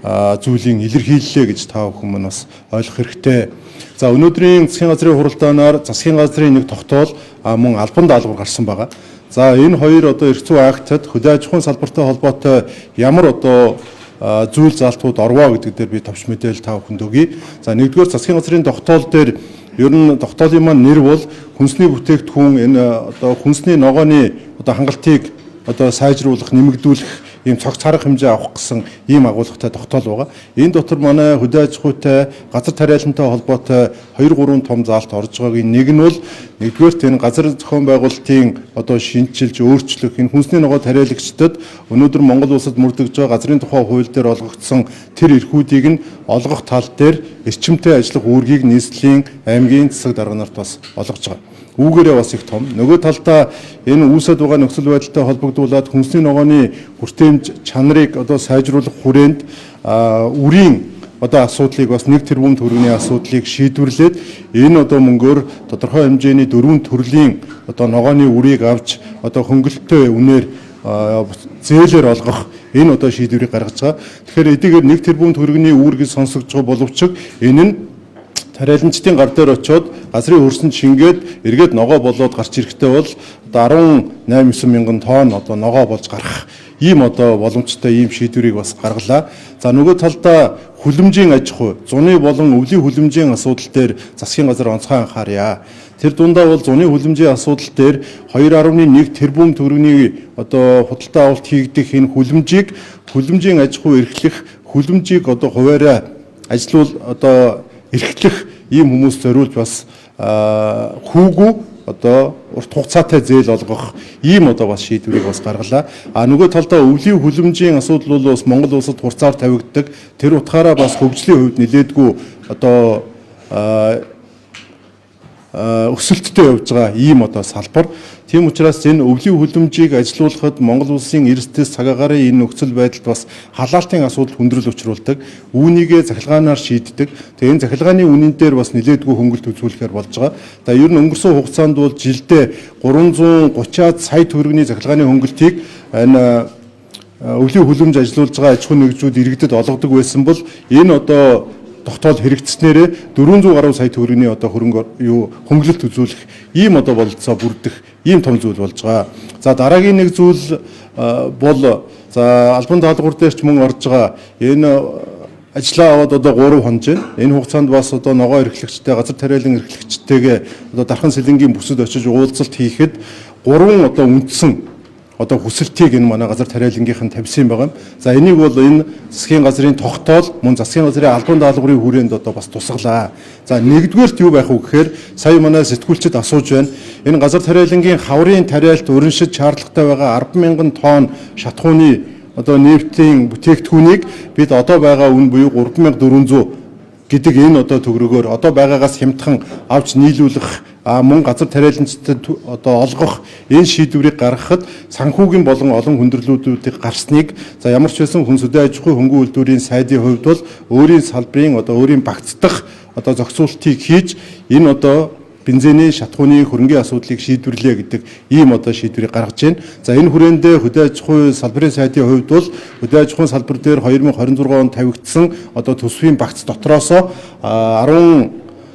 зүйлийн илэрхийллээ гэж та бүхэн мань бас ойлгох хэрэгтэй. За, өнөөдрийн засгийн газрын хуралдаанаар засгийн газрын нэг тогтоол мөн албан даалгавар гарсан байгаа. За, энэ хоёр одоо эрх зүйн актад хөдөө аж ахуйн салбартай холбоотой ямар одоо зүйл залтууд орвоо гэдэг дээр би товч мэдээлэл та бүхэнд өгье. За, нэгдүгээр засгийн газрын тогтоол дээр ер нь тогтоолын маань нэр бол хүнсний бүтээгдэхүүн энэ одоо хүнсний ногооны одоо хангалтыг одоо сайжруулах, нэмэгдүүлэх ийм цогц арга хэмжээ авах гэсэн ийм агуулгатай тогтоол байгаа. Энэ дотор манай хөдөө аж ахуйтай, газар тариалантай холбоотой 2 3 том заалт орж байгаагийн нэг нь бол нэгдүгээрт энэ газар зохион байгуулалтын одоо шинчилж өөрчлөх, энэ хүнсний ногоо тариалагчдад өнөөдөр Монгол улсад мөрдөгж байгаа газрын тухай хууль дээр олгогдсон тэр эрхүүдийг нь олгох тал дээр эрчимтэй ажиллах үүргийг нийслэлийн аймгийн засаг дарга нарт бас олгож байгаа. Үүгээрээ бас их том. Нөгөө талдаа энэ үүсэт байгаа нөхцөл байдалтай холбогдуулаад хүнсний ногооны хүртээмж чанарыг одоо сайжруулах хүрээнд үрийн одоо асуудлыг бас 1 тэрбум төгрөгийн асуудлыг шийдвэрлээд энэ одоо мөнгөөр тодорхой хэмжээний дөрвөн төрлийн одоо ногооны үрийг авч одоо хөнгөлөлттэй үнээр зээлээр олгох энэ одоо шийдвэрийг гаргаж байгаа. Тэгэхээр эдгээр 1 тэрбум төгрөгийн үүргийг сонсогдож байгаа боловч энэ нь тариаланчдын гар дээр очиод газрын хөрсөнд шингээд эргээд ногоо болоод гарч ирэхтэй бол одоо 18 9 мянган тонн одоо ногоо болж гарах ийм одоо боломжтой ийм шийдвэрийг бас гаргалаа. За, нөгөө талдаа хүлэмжийн аж ахуй, зуны болон өвлийн хүлэмжийн асуудал дээр засгийн газар онцгой анхаарья. Тэр дундаа бол зуны хүлэмжийн асуудал дээр 2.1 тэрбум төгрөгийн одоо худалдаа авалт хийгдэх энэ хүлэмжийг хүлэмжийн аж ахуй эрхлэх, хүлэмжийг одоо хуваараа ажилуул одоо эрхлэх ийм хүмүүс зориулж бас хүүгүү одоо урт хугацаатай зээл олгох ийм одоо бас шийдвэрийг бас гаргалаа. А нөгөө талдаа өвлийн хүлэмжийн асуудал бол бас Монгол улсад хурцаар тавигддаг. Тэр утгаараа бас хөгжлийн хувьд нэлээдгүй одоо өсөлттэй явж байгаа ийм одоо салбар. Тийм учраас энэ өвлийн хүлэмжийг ажилуулахад Монгол улсын эрсдэс цаг агаарын энэ нөхцөл байдалд бас халаалтын асуудал хүндрэл учруулдаг. Үүнийгээ цахилгаанаар шийддэг. Тэгээ энэ цахилгааны үнэн дээр бас нэлээдгүй хөнгөлт үзүүлэхээр болж байгаа. За, ер нь өнгөрсөн хугацаанд бол жилдээ 330-аад сая төгрөгийн цахилгааны хөнгөлтийг энэ өвлийн хүлэмж ажилуулж байгаа аж ахуйн нэгжүүд иргэдэд олгодог байсан бол энэ одоо тогтоол хэрэгжснээрээ 400 гаруй сая төгрөгийн одоо хөрөнгө юу хөнгөлөлт үзүүлэх ийм одоо бололцоо бүрдэх ийм том зүйл болж байгаа. За, дараагийн нэг зүйл бол за албан даалгавар дээр ч мөн орж байгаа. Энэ ажлаа аваад одоо 3 хонож байна. Энэ хугацаанд бас одоо ногоо эрхлэгчтэй, газар тариалан эрхлэгчтэйгээ одоо дархан сэлэнгийн бүсэд очиж уулзалт хийхэд гурван одоо үндсэн одоо хүсэлтийг энэ манай газар тариалангийнхан тавьсан байгаа юм. За, энийг бол энэ засгийн газрын тогтоол мөн засгийн газрын албан даалгаврын хүрээнд одоо бас тусгалаа. За, нэгдүгээрт юу байх вэ гэхээр сая манай сэтгүүлчид асууж байна. Энэ газар тариалангийн хаврын тариалт өрншид шаардлагатай байгаа 10,000 тонн шатхууны одоо нефтийн бүтээгдэхүүнийг бид одоо байгаа үн буюу 3400 гэдэг энэ одоо төгрөгөөр одоо байгаагаас хямдхан авч нийлүүлэх, мөн газар тариаланчдад одоо олгох энэ шийдвэрийг гаргахад санхүүгийн болон олон хүндрэлүүдийг гарсныг, за, ямар ч байсан хүнс хөдөө аж ахуйн хөнгөн үйлдвэрийн сайдын хувьд бол өөрийн салбарын одоо өөрийн багцдах одоо зохицуултыг хийж энэ одоо бензиний шатхууны хөрөнгийн асуудлыг шийдвэрлэе гэдэг ийм одоо шийдвэрийг гаргаж байна. За, энэ хүрээндээ хөдөө аж ахуй салбарын сайдын хувьд бол хөдөө аж ахуйн салбар дээр 2026 онд тавигдсан одоо төсвийн багц дотроосоо 10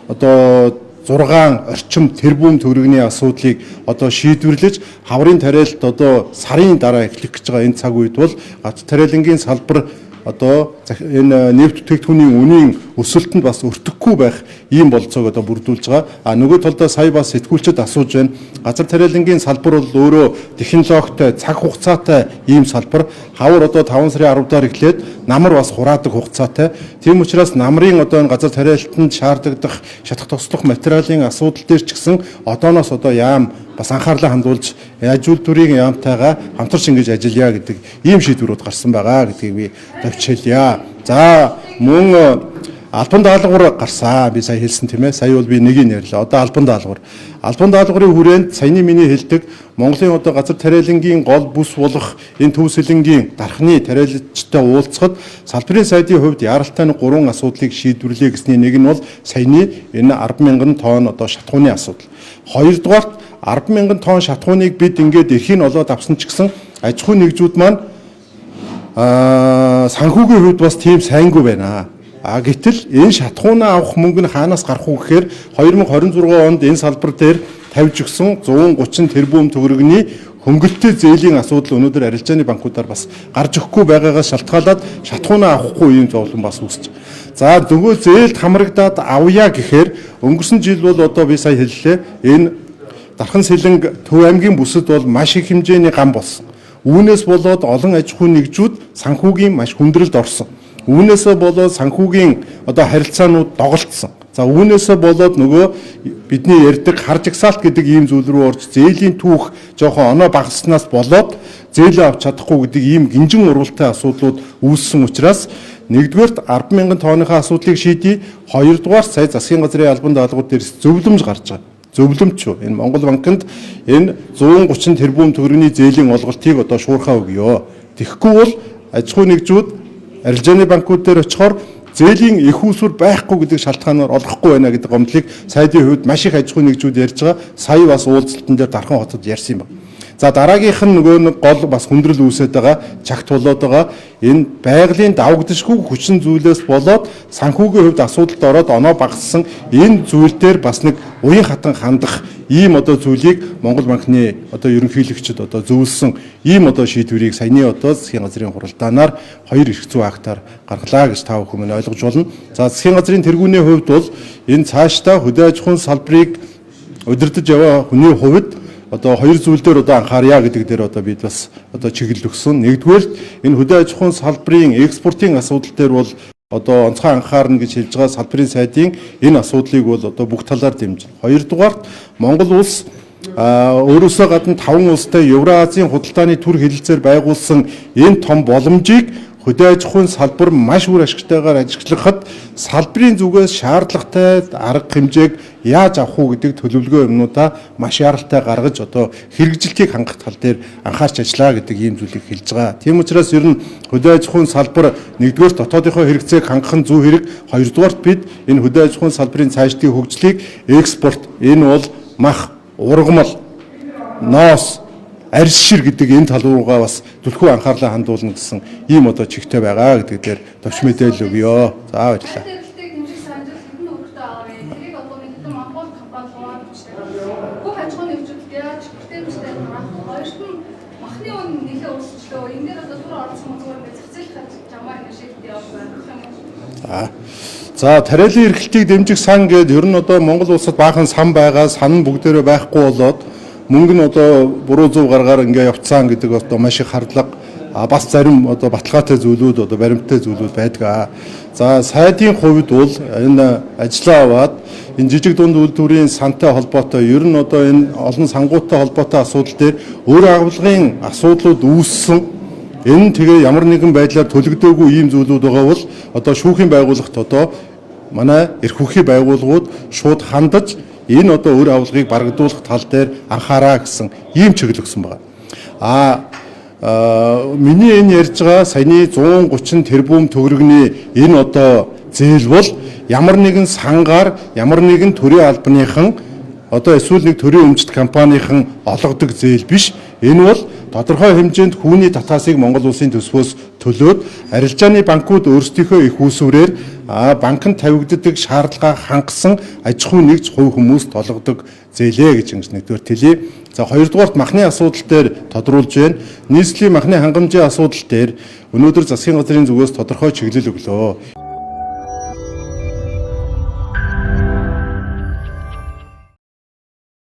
одоо 6 орчим тэрбум төгрөгийн асуудлыг одоо шийдвэрлэж хаврын тариалт одоо сарын дараа эхлэх гэж байгаа энэ цаг үед бол газар тариалангийн салбар одоо энэ нефть бүтээгдэхүүний үнийн өсөлтөнд бас өртөхгүй байх ийм бололцоог одоо бүрдүүлж байгаа. А нөгөө талдаа сая бас сэтгүүлчид асууж байна. Газар тариалангийн салбар бол өөрөө технологитой, цаг хугацаатай ийм салбар. Хавар одоо 5 сарын 10-аар эхлээд намар бас хураадаг хугацаатай. Тийм учраас намрын одоо энэ газар тариалтанд шаардлагадах шатах тослох материалын асуудал дээр ч гэсэн одооноос одоо яам бас анхаарлаа хандуулж аж үйлдвэрийн яамтайгаа хамтарч ингэж ажиллая гэдэг ийм шийдвэрүүд гарсан байгаа гэдгийг би товч хэлье. За, мөн албан даалгавар гарсан. Би сая хэлсэн, тийм ээ. Сая бол би нэгийг ярьлаа. Одоо албан даалгавар. Албан даалгаврын хүрээнд саяны миний хэлдэг Монголын одоо газар тариалангийн гол бүс болох энэ төв сэлэнгийн дархны тариалчтай уулзахад салбарын сайдын хувьд яаралтай нь гурван асуудлыг шийдвэрлэе гэсний нэг нь бол саяны энэ 10,000 тонн одоо шатхууны асуудал. Хоёрдугаарт 10,000 тонн шатхууныг бид ингээд эрхийг олоод авсан ч гэсэн аж ахуйн нэгжүүд маань Санхүүгийн хувьд бас тийм сайнгүй байна. А гэтэл энэ шатхуунаа авах мөнгө нь хаанаас гарах уу гэхээр 2026 онд энэ салбар дээр тавьж өгсөн 130 тэрбум төгрөгийн хөнгөлөлттэй зээлийн асуудал өнөөдөр арилжааны банкудаар бас гарч өгөхгүй байгаагаас шалтгаалаад шатхуунаа авахгүй ийм зовлон бас үүсэж. За, нөгөө зээлд хамрагдаад авъя гэхээр өнгөрсөн жил бол одоо би сая хэллээ, энэ Дархан Сэлэнг Төв аймгийн бүсэд бол маш их хэмжээний гам болсон. Үүнээс болоод олон аж ахуйн нэгжүүд санхүүгийн маш хүндрэлд орсон. Үүнээсээ болоод санхүүгийн одоо харилцаанууд доголдсон. За, үүнээсээ болоод нөгөө бидний ярьдаг хар жагсаалт гэдэг ийм зүйл рүү орж, зээлийн түүх жоохон оноо багаснаас болоод зээлээ авч чадахгүй гэдэг ийм гинжин урвалтай асуудлууд үүссэн учраас нэгдүгээрт 10,000 тооныхоо асуудлыг шийдье. Хоёрдугаар сая засгийн газрын албан даалгавар дээрс зөвлөмж гарч байгаа. Зөвлөмж юу? Энэ Монгол банкнд энэ 130 тэрбум төгрөгийн зээлийн олголтыг одоо шуурхаа өгөө. Тэгэхгүй бол аж ахуйн нэгжүүд арилжааны банкуд дээр очихоор зээлийн эх үүсвэр байхгүй гэдэг шалтгаанаар олгохгүй байна гэдэг гомдлыг сайдын хувьд маш их аж ахуйн нэгжүүд ярьж байгаа. Сая бас уулзалтан дээр Дархан хотод ярьсан юм байна. За, дараагийнх нь нөгөө нэг гол бас хүндрэл үүсээд байгаа, чагт болоод байгаа энэ байгалийн давагдашгүй хүчин зүйлээс болоод санхүүгийн хувьд асуудалд ороод оноо багассан энэ зүйл дээр бас нэг уян хатан хандах ийм одоо зүйлийг Монгол банкны одоо ерөнхийлөгчд одоо зөвлөсөн ийм одоо шийдвэрийг саяны одоо засгийн газрын хуралдаанаар хоёр эрх зүйн актаар гаргалаа гэж та бүхэн минь ойлгож болно. За, засгийн газрын тэргүүний хувьд бол энэ цаашдаа хөдөө аж ахуйн салбарыг удирдах яваа хүний хувьд одоо хоёр зүйл дээр одоо анхаарья гэдэг дээр одоо бид бас одоо чиглэл өгсөн. Нэгдүгээр, энэ хөдөө аж ахуйн салбарын экспортын асуудал дээр бол одоо онцгой анхаарна гэж хэлж байгаа салбарын сайдын энэ асуудлыг бол одоо бүх талаар дэмжинэ. Хоёрдугаарт, Монгол улс өөрөөсөө гадна таван улстай Евроазийн худалдааны төр хэлэлцээр байгуулсан энэ том боломжийг хөдөө аж ахуйн салбар маш үр ашигтайгаар ажиглахад салбарын зүгээс шаардлагатай арга хэмжээг яаж авах уу гэдэг төлөвлөгөө юмнуудаа маш яралтай гаргаж одоо хэрэгжилтийг хангах тал дээр анхаарч ажиллаа гэдэг ийм зүйлийг хэлж байгаа. Тийм учраас ер нь хөдөө аж ахуйн салбар нэгдүгээр дотоодынхоо хэрэгцээг хангах нь зүй хэрэг, хоёрдугаарт бид энэ хөдөө аж ахуйн салбарын цаашдын хөгжлийг экспорт, энэ бол мах, ургамал, ноос, арьс шир гэдэг энэ тал руугаа бас түлхүү анхаарлаа хандуулна гэсэн ийм одоо чигтэй байгаа гэдэг дээр товч мэдээлэл өгье. За, баярлалаа. Тэрэлтийг дэмжих санал хэдэн төгрөгтэй байгаа вэ? Тэрийг одоо нэг хэдэн Монгол компани хуваан бичдэг. Бүх аж ахуйн нэгжүүдэд яаж хүртээмжтэй гаргах вэ? Хоёрт нь махны үн нэлээд өсчлөө. Энэ дээр одоо түр оролцсон зүгээр ингээд зах зээл жамаар ингээд шийдэл явах байх юм уу? За, тариалан эрхлэлтийг дэмжих сан гээд ер нь одоо Монгол улсад баахан сан байгаа, сан нь бүгдээрээ байхгүй болоод мөнгө нь одоо буруу зөв гаргаар ингээ явцсан гэдэг одоо маш их хардлага, бас зарим одоо баталгаатай зүйлүүд, одоо баримттай зүйлүүд байдаг. За, сайдын хувьд бол энэ ажлаа аваад энэ жижиг дунд үйлдвэрийн сантай холбоотой, ер нь одоо энэ олон сангуудтай холбоотой асуудал дээр өөр агуулгын асуудлууд үүссэн. Энэ тэгээ ямар нэгэн байдлаар төлөгдөөгүй ийм зүйлүүд байгаа бол одоо шүүхийн байгууллагт одоо манай эрх хүчний байгууллагууд шууд хандаж энэ одоо үр авлагыг барагдуулах тал дээр анхаараа гэсэн ийм чиглэл өгсөн байна. Миний энэ ярьж байгаа саяны 130 тэрбум төгрөгийн энэ одоо зээл бол ямар нэгэн сангаар, ямар нэгэн төрийн албаныхан одоо эсвэл нэг төрийн өмчт компанийн олгодог зээл биш. Энэ бол тодорхой хэмжээнд хүүний татаасыг Монгол улсын төсвөөс төлөөд арилжааны банкуд өөрсдийнхөө эх үүсвэрээр банкнд тавигддаг шаардлагаа хангасан аж ахуй нэгж хувь хүмүүст олгодог зээлээ гэж ингэж нэгдүгээр хэлье. За, хоёрдугаарт махны асуудал дээр тодруулж байна. Нийслэлийн махны хангамжийн асуудал дээр өнөөдөр засгийн газрын зүгээс тодорхой чиглэл өглөө.